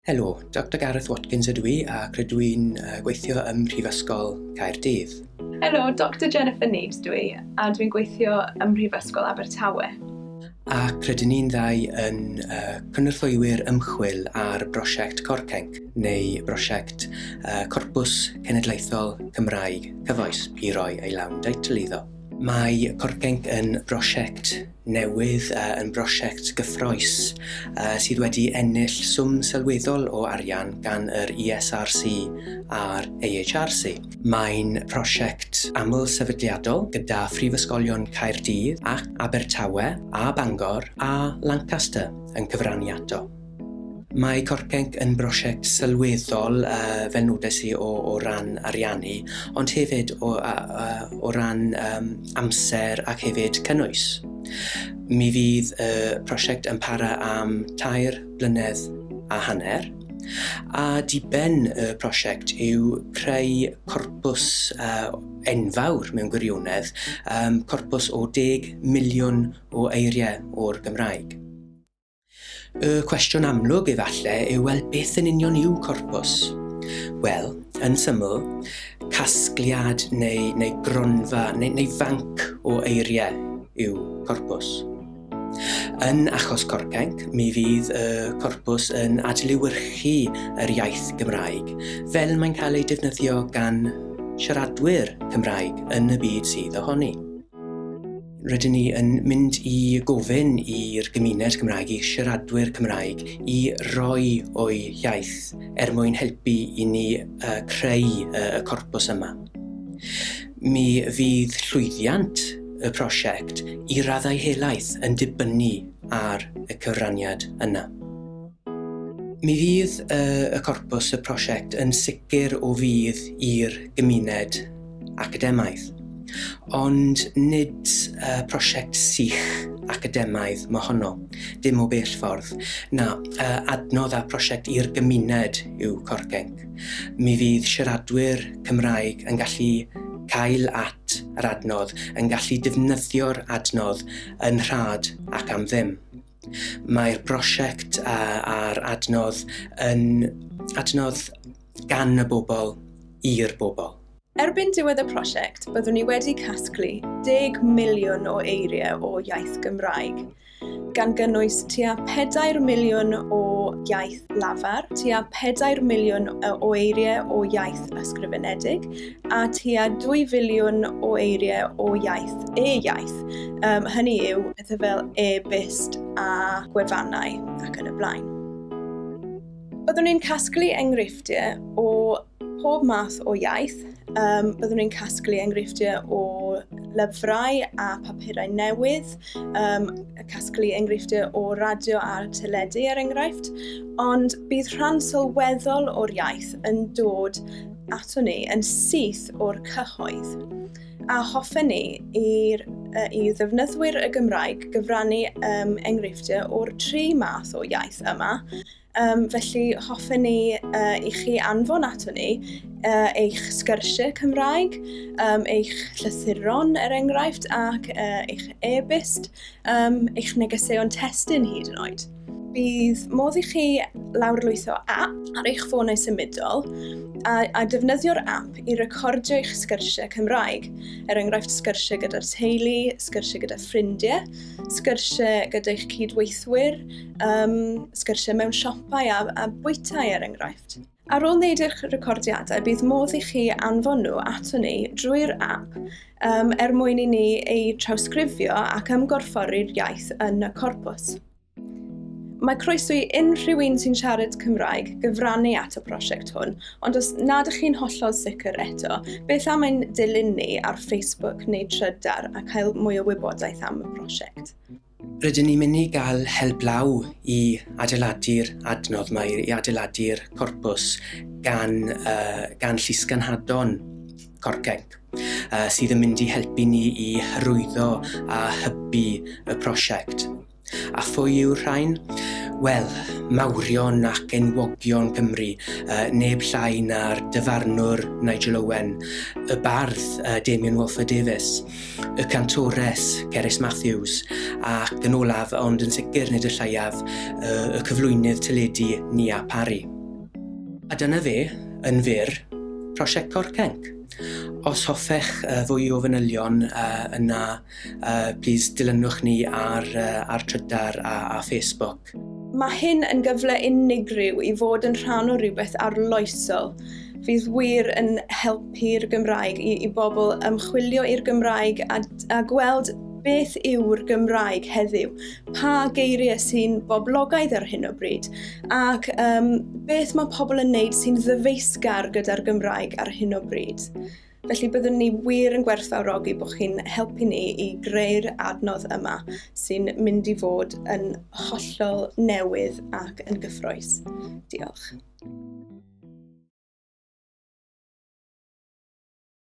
Helo, Doctor Gareth Watkins ydw i ac rydw i'n gweithio ym Mhrifysgol Caerdydd. Helo, Doctor Jennifer Neves dw i a dwi'n gweithio ym Mhrifysgol Abertawe. Ac rydyn ni'n ddau yn cynorthwywyr ymchwil ar brosiect Corcenc, neu brosiect Corpws Cenedlaethol Cymraeg Cyfoes, i roi ei lawn deitl iddo. Mae Corcenc yn brosiect newydd, yn brosiect gyffrous sydd wedi ennill swm sylweddol o arian gan yr ESRC a'r AHRC. Mae'n prosiect aml-sefydliadol gyda phrifysgolion Caerdydd ac Abertawe a Bangor a Lancaster yn cyfrannu ato. Mae Corcenc yn brosiect sylweddol, fel nodes i, o, o ran ariannu, ond hefyd o, o ran um, amser ac hefyd cynnwys. Mi fydd y prosiect yn para am tair blynedd a hanner, a diben y prosiect yw creu corpws uh, enfawr mewn gwirionedd, um, corpws o 10 miliwn o eiriau o'r Gymraeg. Y cwestiwn amlwg efallai yw, wel, beth yn union yw corpws? Wel, yn syml, casgliad neu, neu gronfa neu, neu fanc o eiriau yw corpws. Yn achos Corcenc, mi fydd y corpws yn adlewyrchu yr iaith Gymraeg fel mae'n cael ei defnyddio gan siaradwyr Cymraeg yn y byd sydd ohoni. Rydyn ni yn mynd i gofyn i'r gymuned Gymraeg, i siaradwyr Cymraeg, i roi o'i iaith er mwyn helpu i ni uh, creu uh, y corpws yma. Mi fydd llwyddiant y prosiect i raddau helaeth yn dibynnu ar y cyfraniad yna. Mi fydd y, y corpws y prosiect yn sicr o fudd i'r gymuned academaidd. Ond nid uh, prosiect sych academaidd mohono, dim o bell ffordd. Na, uh, adnodd a prosiect i'r gymuned yw Corcenc. Mi fydd siaradwyr Cymraeg yn gallu cael at yr adnodd, yn gallu defnyddio'r adnodd yn rhad ac am ddim. Mae'r prosiect a'r adnodd yn adnodd gan y bobl i'r bobl. Erbyn diwedd y prosiect, byddwn ni wedi casglu 10 miliwn o eiriau o iaith Gymraeg, gan gynnwys tua 4 miliwn o iaith lafar, tua 4 miliwn o eiriau o iaith ysgrifenedig, a tua 2 filiwn o eiriau o iaith e-iaith, um, hynny yw pethau fel e-byst a gwefannau ac yn y blaen. Byddwn ni'n casglu enghreifftiau o pob math o iaith. Um, byddwn ni'n casglu enghreifftiau o lyfrau a papurau newydd, um, casglu enghreifftiau o radio a teledu er enghraifft, ond bydd rhan sylweddol o'r iaith yn dod ato ni yn syth o'r cyhoedd. A hoffen ni i'r i ddefnyddwyr y Gymraeg gyfrannu um, enghreifftiau o'r tri math o iaith yma, Um, felly hoffen ni uh, i chi anfon ato ni uh, eich sgyrsiau Cymraeg, um, eich llythyron er enghraifft ac uh, eich e-byst, um, eich negeseuon testun hyd yn oed. Bydd modd i chi lawrlwytho app ar eich ffonau symudol a, a defnyddio'r app i recordio eich sgyrsiau Cymraeg, er enghraifft sgyrsiau gyda'r teulu, sgyrsiau gyda ffrindiau, sgyrsiau gyda eich cydweithwyr, um, sgyrsiau mewn siopau a, a bwytai er enghraifft. Ar ôl wneud eich recordiadau, bydd modd i chi anfon nhw ato ni drwy'r app um, er mwyn i ni eu trawsgrifio ac ymgorffori'r iaith yn y corpws. Mae croeso i unrhyw un sy'n siarad Cymraeg gyfrannu at y prosiect hwn, ond os nad ych chi'n hollol sicr eto, beth am ein dilyn ni ar Facebook neu Trydar a cael mwy o wybodaeth am y prosiect? Rydyn ni'n mynd i gael help law i adeiladu'r adnodd mae i adeiladu'r corpws gan, uh, gan llysgenhadon Corcenc, uh, sydd yn mynd i helpu ni i hyrwyddo a hybu y prosiect. A phwy yw'r rhain? Wel, mawrion ac enwogion Cymru, uh, neb llai na'r dyfarnwr Nigel Owen, y bardd uh, Damian Walford Davies, y cantores Cerys Matthews, ac yn olaf, ond yn sicr nid y lleiaf, uh, y cyflwynydd teledu Nia Parry. A dyna fe, yn fyr, prosiect Corcenc. Os hoffech fwy o fanylion yna, plis dilynwch ni ar, ar Trydar a, a Facebook. Mae hyn yn gyfle unigryw i fod yn rhan o rhywbeth arloesol fydd wir yn helpu'r Gymraeg i, i bobl ymchwilio i'r Gymraeg a, a gweld beth yw'r Gymraeg heddiw, pa geiriau sy'n boblogaidd ar hyn o bryd, ac um, beth mae pobl yn neud sy'n ddyfeisgar gyda'r Gymraeg ar hyn o bryd. Felly byddwn ni wir yn gwerthfawrogi bod chi'n helpu ni i greu'r adnodd yma sy'n mynd i fod yn hollol newydd ac yn gyffrous. Diolch.